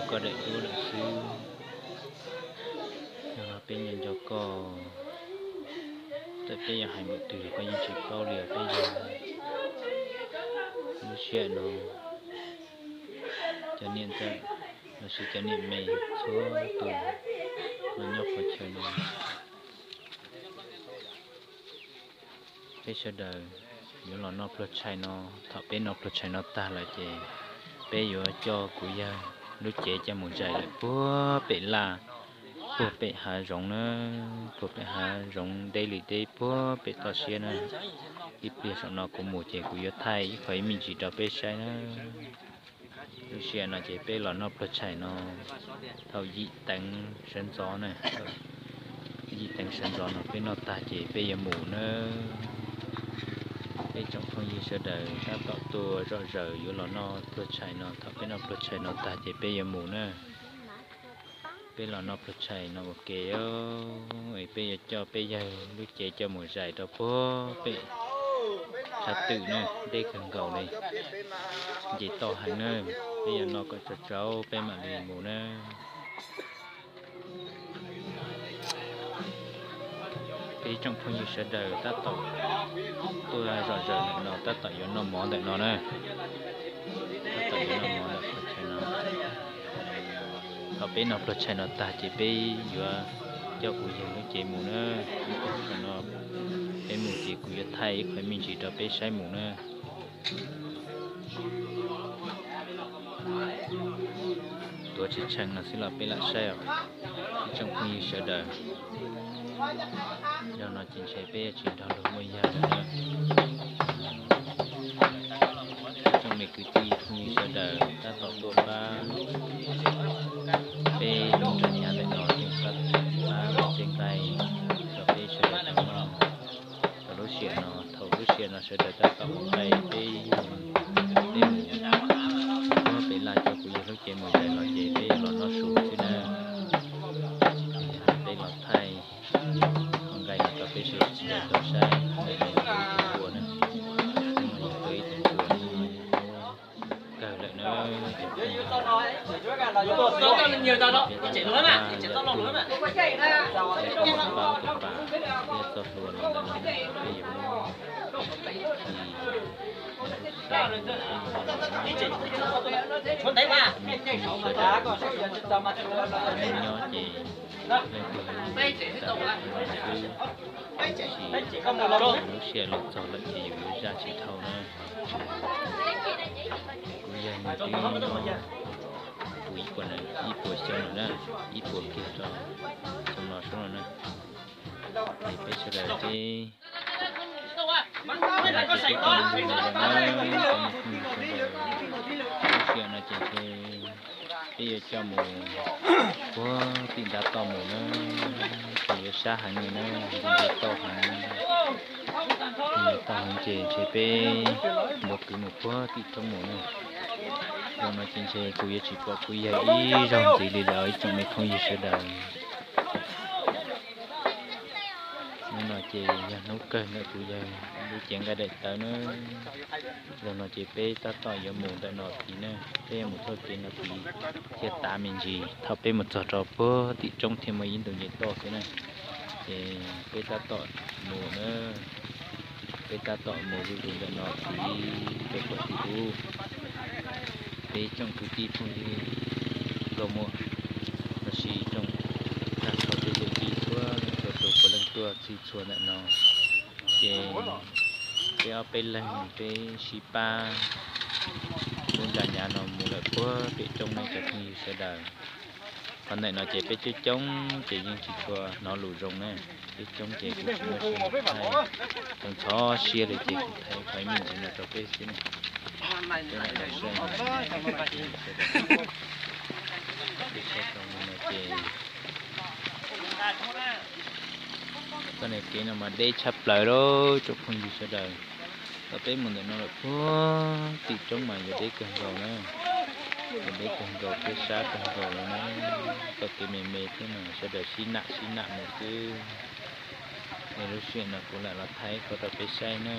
koj daim duab lawm xwb. Yog no peb nco nco koj, txawm peb yuav hais npaum twg los koj yeej tsis paub li os peb yawg. Lub sij hawm no cov niam ntxawm lossis cov niam me txhua tus los nyob qhov chaw no, peb sawv daws yuav los noj pluag tshais no. Thaum peb noj pluag tshais no tag lawm ces peb yuav coj kuv yawg lub cev coj mus zais lawm puag pem laj, puag pem hav zoov na, puag pem hav zoov deb li deb puag pem toj siab na. Ib pliag saum no kuv mus ces kuv yuav thaij ib qho ib me ntsis rau peb saib na. Lub sij hawm no ces peb los noj pluag tshais no thaum yim teev sawv ntxov na, yim teev sawv ntxov no peb noj tag ces peb yuav mus na. Peb tsoom phooj ywg sawv daws tab tom tuaj zom zaws yuav los noj pluag tshais no, thaum peb noj pluag tshais no tag ces peb yuav mus na. Peb los noj pluag tshais no ua ke, es peb yuav coj peb yawg lub cev coj mus zais rau puag pem tshav twm na, deb kawg nkaus li, nce toj heev na. Peb yuav noj kom tsau tsau peb mam li mus na. Peb tsoom phooj ywg sawv daws tab tom tuaj zom zaws ntawm no tab tom yuav noj mov ntawm no na. Tab tom yuav noj mov ntawm qhov chaw no. Thaum peb noj pluag tshais no tag ces peb yuav coj kuv yawg lub cev mus na. Ib pliag no peb mus ces kuv yuav thaij ib qho me ntsis rau peb saib mus na. Tuav tsis tsheej no xwb los peb lam saib os. Ib tsoom phooj ywg sawv daws, yog no ces ntshe peb yuav tsis nrog luag muaj yawg lawm na. Ib tsoom me kwv tij phooj ywg sawv daws tab tom tuaj pab peb nrog nyav ntawm no, pab ua tej nqaij rau peb sawv daws tau noj. Thaum lub sij hawm no, thaum lub sij hawm no sawv daws tab tom ua nqaij, peb, peb mus, peb laj coj kuv yawg lub cev mus zais los ces peb los noj su xwb na. Peb los thaij ua nqaij no rau peb sawv daws tau saib, ntawm no yog ib tug ntsuag na, ib tug ntsuag no kawg lawm na. Peb txoj hlua los ntawm no, peb yuav muab, sawv daws nyob ces leej twg leej twg xwb, tab sis lub sij hawm los txog lawm ces yus yuav zaj tsis dhau na. Kuv yawg nws twb nyob puv ib puas, ib puas xyoo lawm na, ib puas kiag rau xyoo no sub no na. Es peb sawv daws peb, peb tau zoo na, cov me phooj ywg sawv daws, lub sij hawm no ces peb yuav coj mus puag tim nrad toj mus na, ces yuav sab heev li na, nce toj heev, nce toj heev ces ntshe peb yuav kwv mus puag tim roob mus na. Zaum no ces ntshe kuv yuav tsis pom kuv yawg ib zaug ntxiv li lawm ib tsoom me phooj ywg sawv daws. Hnub no ces yog hnub kawg ntawm kuv yawg lub cev nqaij daim tawv na. Zaum no ces peb tab tom yuav mus ntawm no tid na, peb yuav mus txoj kev no tid thiaj tav me ntsis. Thaum peb mus txog rau puag tim roob thiaj muaj ib ntu nce toj xwb na. Ces peb tab tom mus na, peb tab tom mus zuj zus ntawm no tid rau puag tim ub. Peb tsoom kwv tij phooj ywg nkauj muam lossis tsoom tag nrho tej yawm yij txhua leej txhua tus puav leej tuaj txhij txhua ntawm no. Ces peb ob peb leeg peb sib pab lub nra nyav no mus lawm puag pem roob na cov phooj ywg sawv daws. Qhov ntawm no ces peb coob coob ces yeej tsis tshua hnov lus zoo na. Peb coob ces kuv tsis muaj siab thaij, txhov siab li ces kuv thaij qhov ib me ntsis no rau peb xwb na. Peb lam los saib, peb saib tau li no ces txoj niag kev no mas deb tshaj plaws lauj tsoom phooj ywg sawv daws. Thaum peb mus ntawm no lawm puag tim roob mas yuav deb kawg nkaus na, yuav deb kawg nkaus thiab sab kawg nkaus li na. Txoj kev me me thiab mas sawv daws sib nam sib nam mus xwb. Es lub sij hawm no kuv lam los thaij qhov rau peb saib na.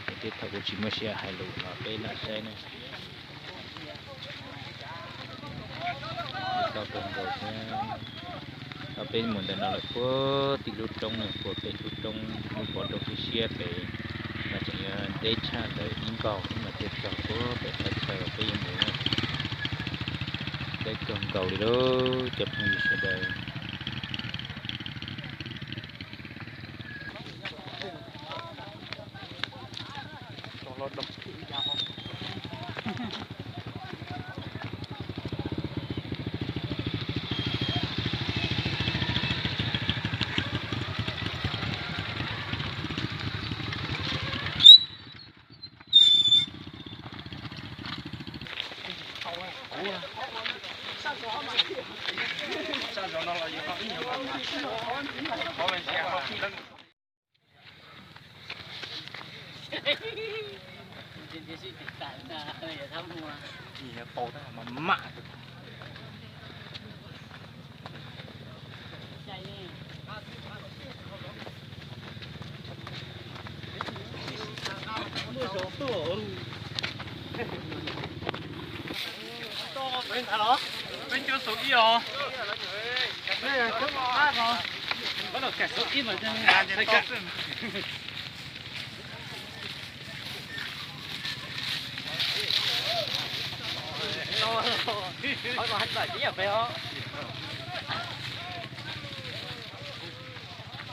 Es tej thaum kuv tsis muaj siab hais lus los peb lam saib na. Kawg nkaus thiab. Tau peb mus ntawm no lawm puag tim lub roob no, puag pem lub roob, lub pov roob siab siab pem, mas tseem yuav deb tshaj ntawd ib npaug mas thiaj txog puag pem qhov chaw uas peb yuav mus na. Deb kawg nkaus li lauj cov phooj ywg sawv daws.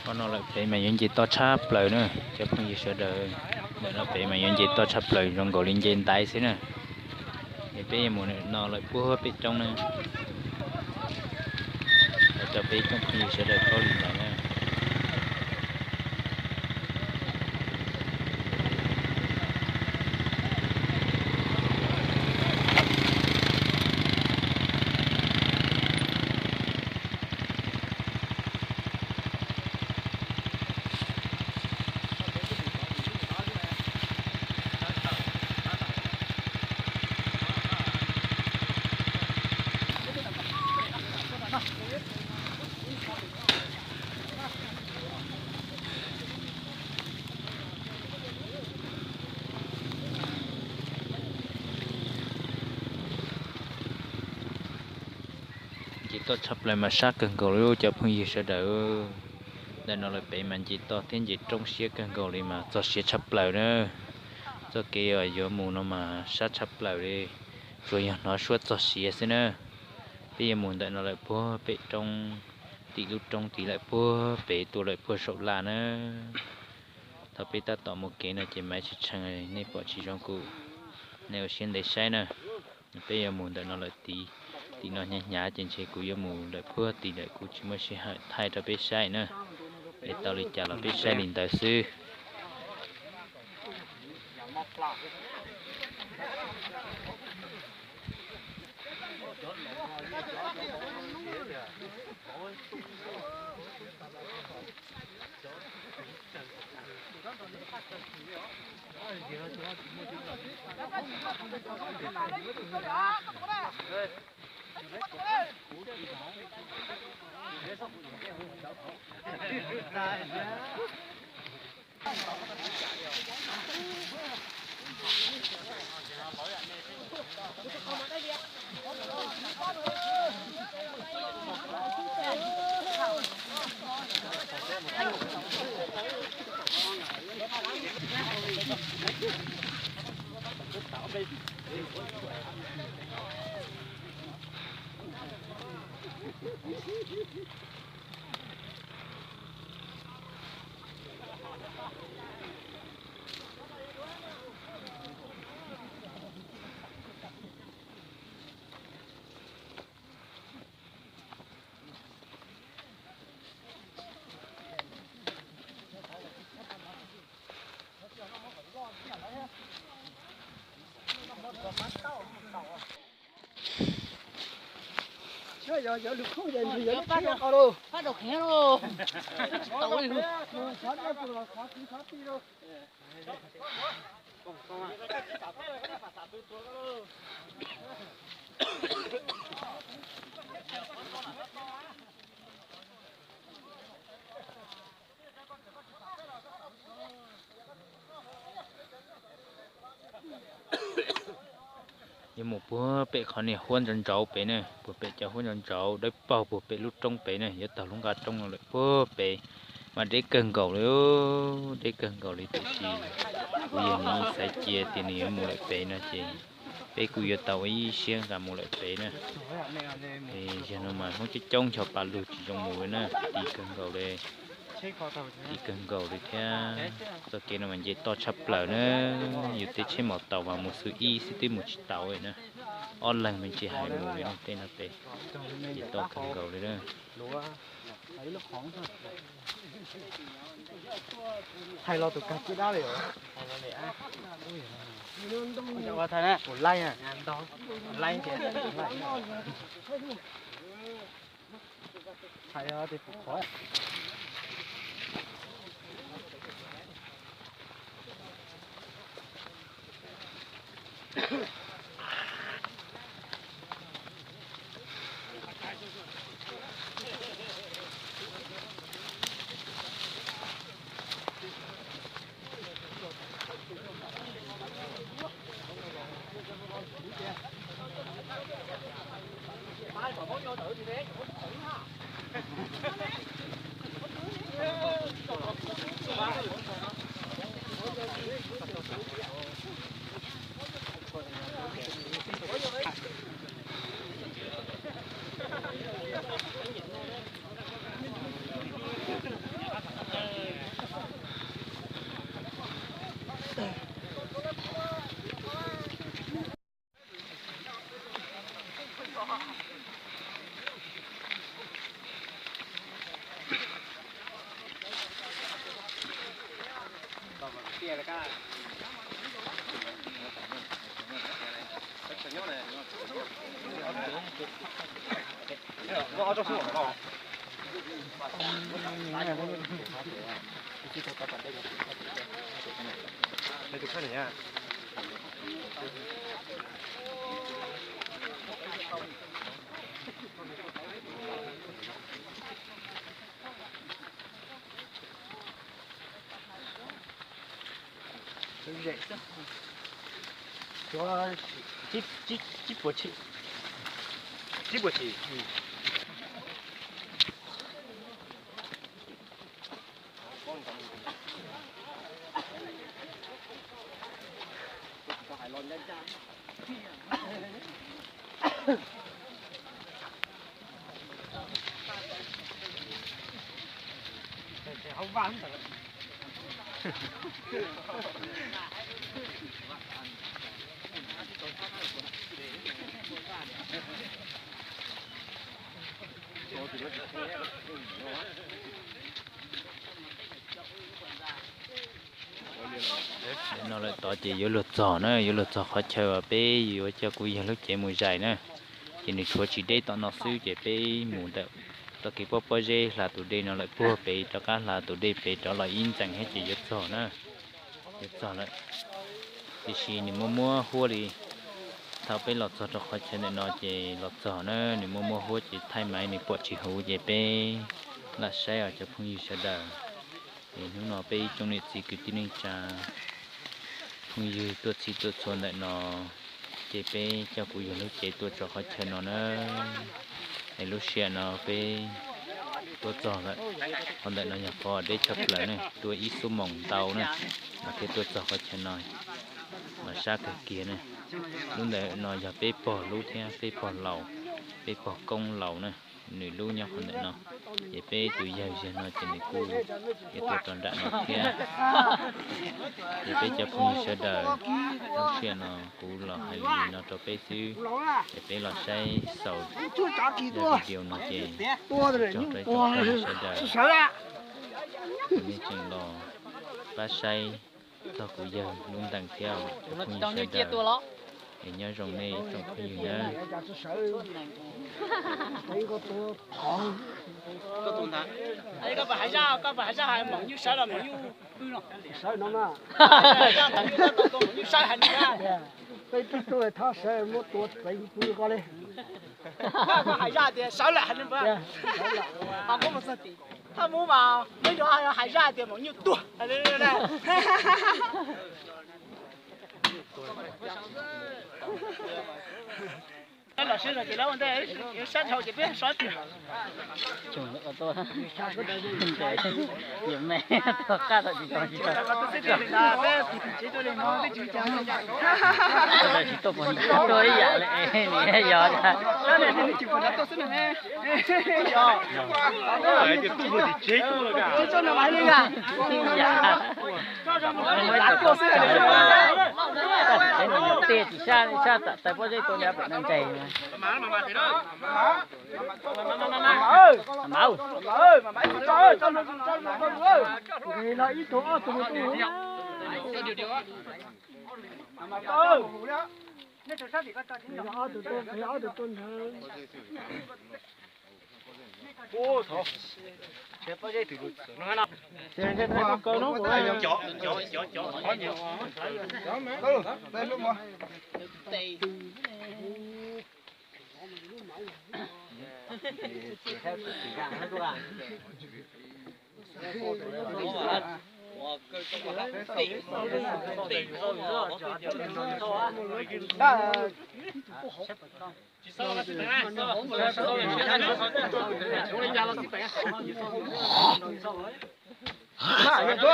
Qhov no lawm pem mas yuav nce toj tshaj plaws na cov phooj ywg sawv daws. Ntawm no pem mas yuav nce toj tshaj plaws zoo nkaus li nce ntaiv xwb na. Es peb yuav mus no lawm puag pem roob na. Los rau peb cov phooj ywg sawv daws paub li ntawd na. Nce toj tshaj plaws mas sab kawg nkaus li cov phooj ywg sawv daws. Ntawm no lawm pem mas nce toj thiab nce roob siab kawg nkaus li mas txog siav tshaj plaws na. Txoj kev uas yuav mus no mas sab tshaj plaws li, tsuas yog hnov suab txog siav xwb na. Peb yuav mus ntawm no lawm puag pem roob, tim lub roob tid lawm puag pem tuaj lawm puag saum laj na. Thaum peb tab tom mus kev no ces maiv tsis tshee, nej pom tsis zoo kuv, nej ua siab ntev saib na. Peb yuav mus ntawm no lawm tid, tim no hnyav hnyav ces ntshe kuv yuav mus lawm puag tid lawm, kuv tsis muaj sij hawm thaij rau peb saib na. Es tau li cas los peb saib li ntawd xwb. Yuav mus puag pem qhov niag huab ntsauv ntsauv pem na, puag pem cov huab ntsauv ntsauv dawb paug puag pem lub roob pem na, yuav taug lub nqaj roob no lawm puag pem. Mas deb kawg nkaus li, deb kawg nkaus li tiam sis kuv yog nws xaiv cia tias nws yuav mus lawm pem no ces peb kuj yuav tau ib siab nqa mus lawm pem na. Yog no mas Hmoob coob coob ncho pa lug tsis zoo mus li na, ti kawg nkaus li, ti kawg nkaus li thiab. Txoj kev no mas nce toj tshaj plaws na, yus tej tsheb mos taus mas mus xwb ib xwb twb mus tsis tau li na. Ob leeg me ntsis hais mus li tej no pem, nce toj kawg nkaus li na. Hais los tus kag cib dab li. No lawm tod ces yuav luag txog na, yuav luag txog qhov chaw uas peb yuav coj kuv yawg lub cev mus zais na. Ces nws tshuav tsis deb tom no xwb ces peb mus ntawm txoj kev pob pob zeb hla tus dej no lawm puag pem rov qab hla tus dej pem rov los ib ntxees thiab ces yuav txog na. Yuav txog lawm. Tiam sis nws muaj muab huab li, thaum peb los txog rau qhov chaw ntawm no ces los txog na, nws muaj muab huab ces thaij mas nws pom tsis huv ces peb lam saib os cov phooj ywg sawv daws. Es hnub no peb ib tsoom niam txiv kwv tij neej tsa phooj ywg tuaj txhij tuaj txhua ntawm no, ces peb coj kuv yawg lub cev tuaj txog qhov chaw no na. Es lub sij hawm no peb tuaj txog lawm. Qhov ntawm no yog qhov deb tshaj plaws ne, tuaj ib xuab moos ntau na mas thiaj tuaj txog qhov chaw no. Mas sab kawg kiag ne. Lub ntawm no yog peb pog lub thiab peb pog laus, peb pog koob laus na, nws lub nyob qhov ntawm no. Ces peb tus yawg ziag no ces nws kuj yuav tuaj rau nram no thiab. Ces peb cov phooj ywg sawv daws, lub sij hawm no kuv los hais li no rau peb xwb, ces peb los saib xaus video no ces tso rau ib tsoom phooj ywg sawv daws, nej tseem los pab saib txog kuv yawg lub ntees thiab os cov phooj ywg sawv daws. Es nyob zoo nej tsoom phooj ywg nawb. Peb tub tub thab sawv muab tua txeev pw ko li. Hais zaj tias sawv lawm hais li, thaj mub mas peb yuav hais zaj tias maum nyuj tuag. Los sib zog ces lawv ua ntej, sab dhau ces peb sab tiag. Tsuag ntawm ko tuaj, yus me tuag qab tau tsis tau tsis tau. Tsis tuaj pom tuaj ib yam li es nim yog. Ib yam. Tej tsis sab, sab tam taw pob zeb tua li pem no ntses.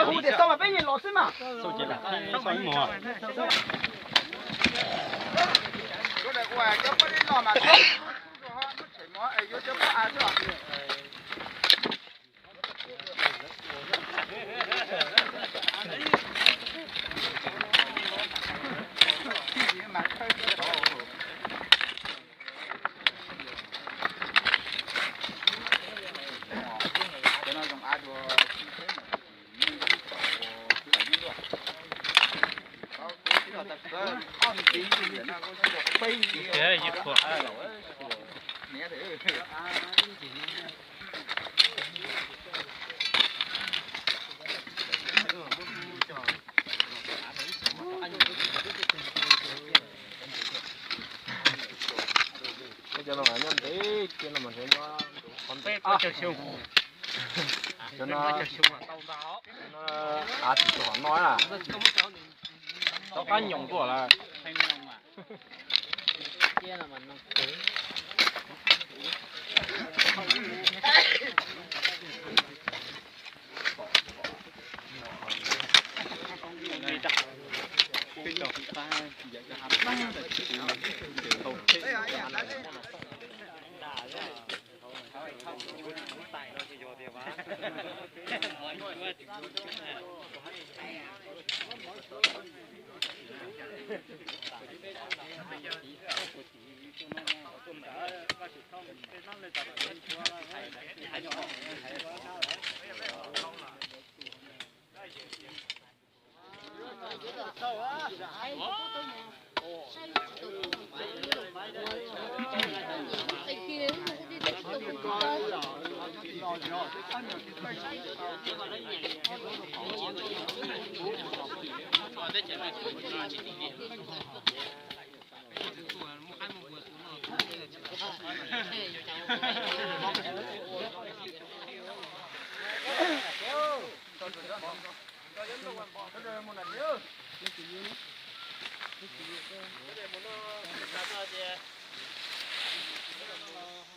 Hu tias xau mas peb yeej los xwb mas. Yuav cov pob av xwb. Cov no nyob ntev kiag no mas nrhiav nyob qhov ntev. Cov no av tsis tau hom noj na. Rov qab nyoos tuaj lawm.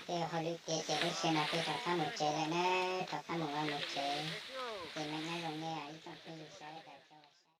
Ces hauv lwm tiam ces lub sij hawm no peb rov qab mus tsev lawm na, rov qab mus ua mus tsev. Ces me nyuam zoo nej ib tsoom phooj ywg sawv daws.